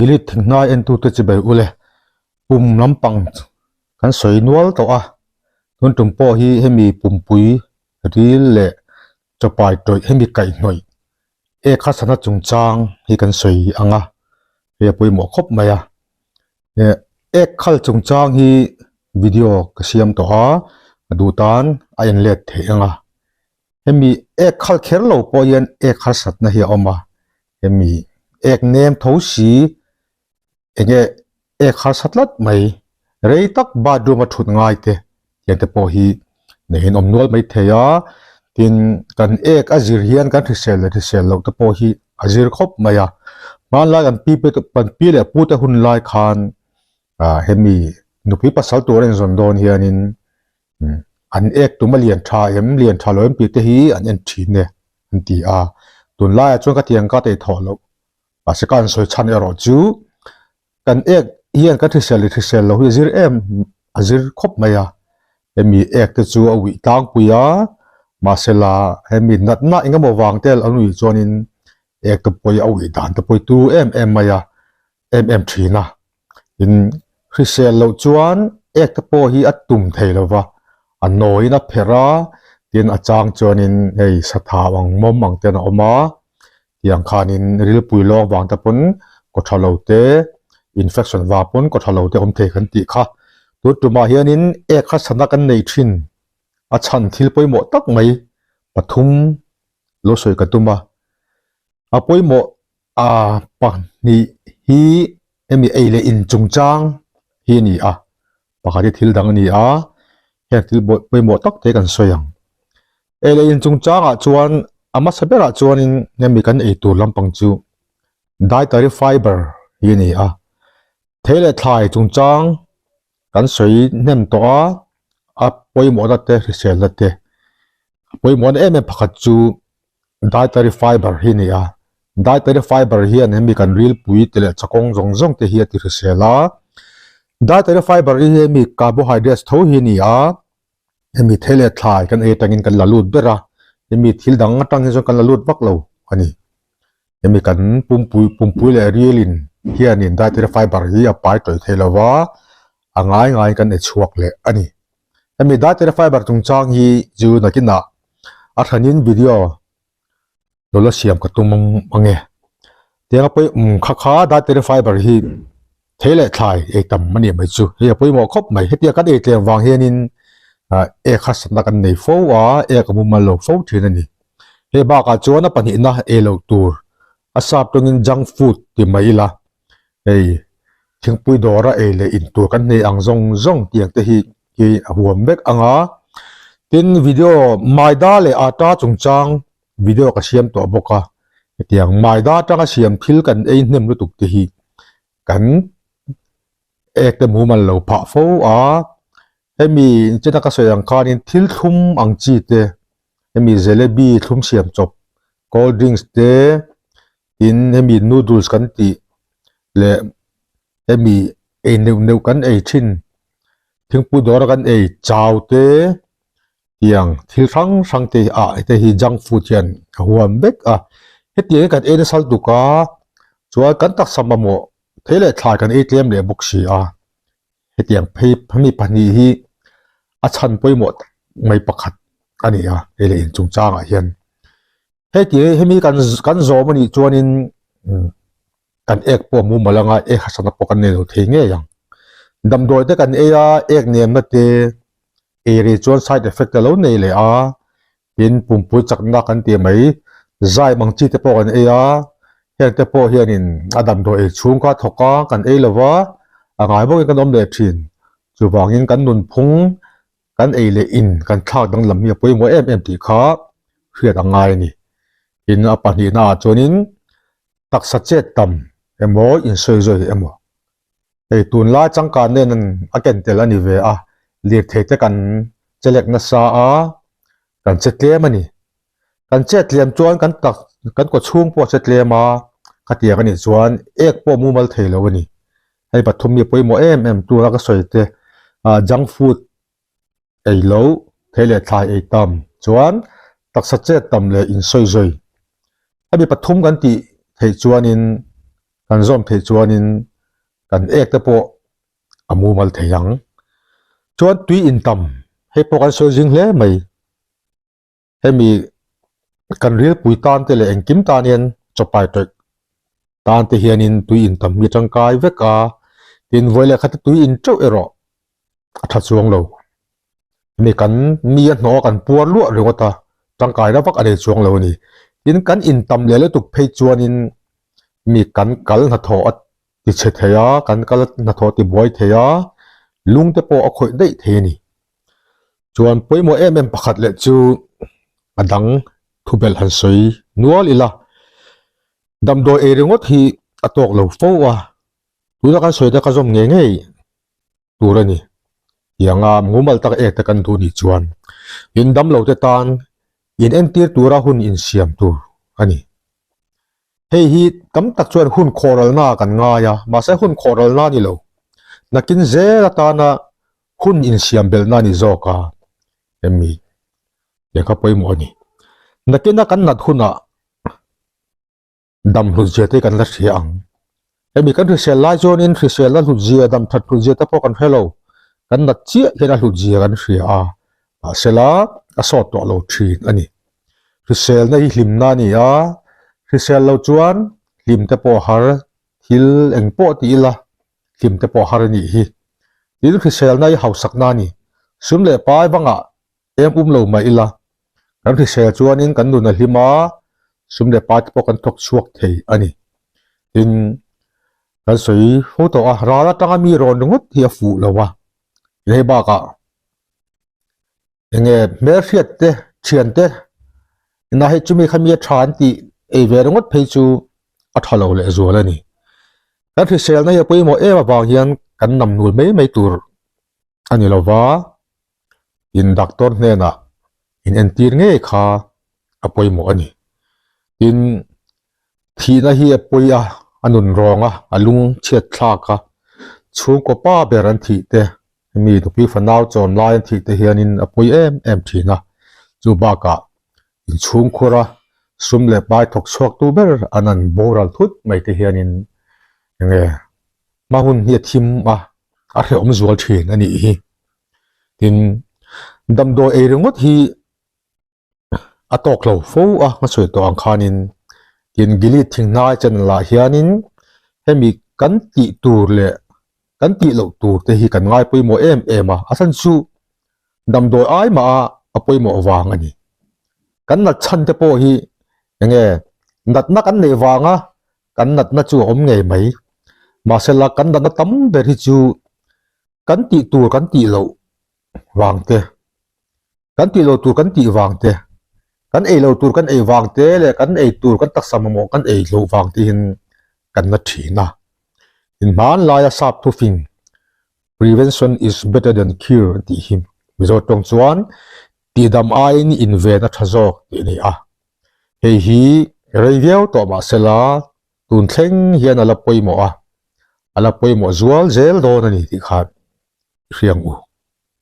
Gilead thinghnai entute chibai ule pum lampang kan sawi nual tawh a, tun tum pawh hi hemi pumpui ril leh chawpai tawih hemi kaihhnawih ek hasana chungchang hi kan sawi ang a, hei a pawimawh khawp mai a. Ek khal chungchang hi video ka siam tawh a, a duh tan a en let theih ang a. Hemi ek khal kher lo pawh hian ek harsatna hi a awm a, hemi ek nem tho si enge ek harsa tlat mai rei tak bathroom a thut ngai te tiang te pawh hi neihin awm nual mai thei a, tin kan ek a zir hian kan hrisel leh hrisel loh te pawh hi a zir khawp mai a, hmanlai kan pi kan pi leh pu te hun lai khan ah hemi nupui pasal tur a inzawn dawn hianin an ek tum a lian tha em lian tha lo em tih te hi an en thin e an ti a, tunlaiah chuan ka tiang ka tei thawh loh mahse ka an sawi chhan erawh chu kan ek hian kan hrisel leh hrisel loh hi a zir em a zir khawp mai a, hemi ek te chu a uih tlangpui a mahse la hemi natna eng emaw vang te an uih chuanin ek te pawh hi a uih dan te pawh hi tu em em mai a em em thin a in hrisel loh chuan ek te pawh hi a tum thei lo va a nawiin a pherh a tin a chang chuanin hei sathau ang mawm ang ten a awm a tiang khanin rilpui lawng vang te pawn kaw tha lo te infection vang pawn kaw tha lo te awm thei kan tih kha tun tumah hianin ek harsatna kan nei thin a chhan thil pawimawh tak mai pathum lo sawi ka tum a a pawimawh a pahnih hi hemi ei leh in chungchang hi a ni a pakhat hi thil dang a ni a heng thil pawimawh tak te kan sawi ang ei leh in chungchangah chuan a hmasa berah chuanin hemi kan ei tur lampang chu dietary fiber hi a ni a thei leh thlai chungchang kan sawi hnem tawh a a pawimawhna te hriselna te a pawimawhna em em pakhat chu dietary fiber hi a ni a dietary fiber hian hemi kan rilpui te leh chakawng zawng zawng te hi a ti hrisel a dietary fiber hi hemi carbohydrates tho hi a ni a hemi thei leh thlai kan ei atangin kan la lut ber a hemi thil dang atang hi chuan kan la lut vak lo a ni hemi kan pumpui pumpui leh rilin hianin dietary fiber hi a pai tawih thei lo va a ngai ngaiin kan ei chhuak leh a ni hemi dietary fiber chungchang hi chu nakinah a hranin video lo la siam ka tum ang e tiang a pawi um kha kha dietary fiber hi thei leh thlai ei tam a nih mai chu hei a pawimawh khawp mai hetiang kan ei tlem vang hianin ah ek harsatna kan nei fo a ek a mumal lo fo thin a ni hei bakah chuan a pahnihna ei loh tur a sap tawngin junk food ti mai ila hei thingpui dawra ei leh in tur kan nei ang zawng zawng tiang te hi hi a huam vek ang a tin video maida leh atta chungchang video ka siam tawh bawk a hetiang maida atanga siam thil kan ei hnem lutuk te hi kan ek te mumal lo phah fo a hemi inchena ka sawi ang khanin thil thlum ang chi te hemi jalebi thlum siam chawp cold drinks te tin hemi noodles kan tih leh hemi ei neuh neuh kan ei thin thingpui dawra kan ei chau te tiang thil hrang hrang te ah te hi junk food hian a huam vek a hetiang hi kan ei nasa lutuk a chuan kan taksa mamawh thei leh thlai kan ei tlem leh bawk si a hetiang phei hemi pahnih hi a chhan pawimawh tak mai pakhat a ni a hei leh inchungchangah hian. Heti hemi kan kan zawm a nih chuanin kan ek pawh a mumal anga ek harsatna pawh kan nei lo thei ngei ang. Damdawi te kan ei a, ek nemna te ei rei chuan side effect a lo nei leh a, tin pumpui chakna kan tih mai zai mang chi te pawh kan ei a, heng te pawh hianin a damdawi ei chhung kha thawk a kan ei lo va, a ngai bawkin kan awm leh thin. Chuvangin kan nunphung kan ei leh in kan thlak danglam hi a pawimawh em em tih kha hriat a ngai a ni. Tin, a pahnihna ah chuanin taksa chet tam emaw insawi zawi emaw hei tunlai changkan nen a ken tel a ni ve a, lirthei te kan che lek nasa a, kan che tlem a ni. Kan chet tlem chuan kan tak kan kaw chhung pawh a che tlem a, khatiang a nih chuan ek pawh mumal thei lo a ni. Hei pathum hi a pawimawh em em tura ka sawi te ah junk food ei lo thei leh thlai ei tam chuan taksa chet tam leh insawi zawi. Hemi pathum kan tih theih chuanin. kan zawm theih chuanin kan ek te pawh a mumal thei ang. Chuan tui intam hei pawh kan sawi zing hle mai. Hemi kan rilpui tan te leh engkim tan hian chawpai tawih tan te hianin tui intam hi a tangkai vek a, tin vawi leh khat te tui in teuh erawh a tha chuang lo. Hemi kan mi a hnawh a kan puar luah ringawt a, tangkaina vak a nei chuang lo a ni. Tin kan intam leh lutuk phei chuanin mi kan kal hnathawh a ti chhe thei a, kan kal hnathawh ti buai thei a, lung te pawh a khawih daih thei a ni. Chuan pawimawh em em pakhat leh chu a dang thubelh han sawi nual ila, damdawi ei ringawt hi a tawk lo fo a, tuna kan sawi te ka zawm ngei ngei tur a ni. Tianga mumal tak ek te kan duh nih chuan in damlo te tan in entir tura hun insiam tur a ni. Hei hi tam tak chuan hun khawhralna kan ngai a, mahse hun khawhralna a ni lo. Nakin zel atana hun insiam belhna a ni zawk a, hemi lehkha pawimawh a ni. Nakina kan nat hunah dam hlutzia te kan la hria ang. Hemi kan hrisel lai chuanin hriselna hlutzia, dam that hlutzia te pawh kan hre lo. Kan nat chiah hian a hlutzia kan hria a, mahsela a sawt tawh lo thin a ni. Hriselna hi hlimna a ni a, hrisel lo chuan hlim te pawh har, thil eng pawh ti ila hlim te pawh har a nih hi. Tin hriselna hi hausakna a ni. Sum leh pai bangah Eng um lo mah ila, kan hrisel chuanin kan nun a hlim a, sum leh pai te pawh kan thawk chhuak thei a ni. Tin, kan sawi fo tawh a, ral atanga mi rawn ringawt hi a fuh lo a, hei bakah enge hmelhriat te, thian te ina hei chumi kha mi a tha an tih ei ve ringawt phei chu a tha lo lehzual a ni. Kan hriselna hi a pawimawh em avang hian kan namnul mai mai tur a ni lo va, in doctor hnenah in entir ngei kha a pawimawh a ni. Tin, thihna hi a pawi a, a nun rawng a, a lung chhiat thlak a, chhungkaw pa ber an thih te, mi nupui fanau chawn lai an thih te hianin a pawi em em thin a, chu bakah inchhungkhur a sum leh pai thawk chhuak tu ber an an boral thut mai te hianin enge hma hun hi a thim a, a hrehawm zual thin a nih hi. Tin, damdawi ei ringawt hi a tawk lo fo a, ka sawi tawh ang khanin tin Gilead thinghnai channel ah hianin hemi kan tih tur leh kan tih loh tur te hi kan ngai pawimawh em em a, a chhan chu damdawi ai mah a a pawimawh vang a ni. Kan nat chhan te pawh hi enge natna kan neih vanga kan natna chu a awm ngei mai. Mahsela kan natna tam ber hi chu kan tih tur kan tih loh vang te, kan tih loh tur kan tih vang te, kan ei loh tur kan ei vang te leh kan ei tur kan taksa mamawh kan ei loh vang te hian kan la thin a. Inhmanlaia sap thufing Prevention is better than cure an tih hi Mizo tawng chuan tihdam aiin inven a tha zawk tih a ni a. Hei hi rei viau tawh mahsela tun thleng hian a la pawimawh a, a la pawimawh zual zel dawn a ni tih khan i hria ang u.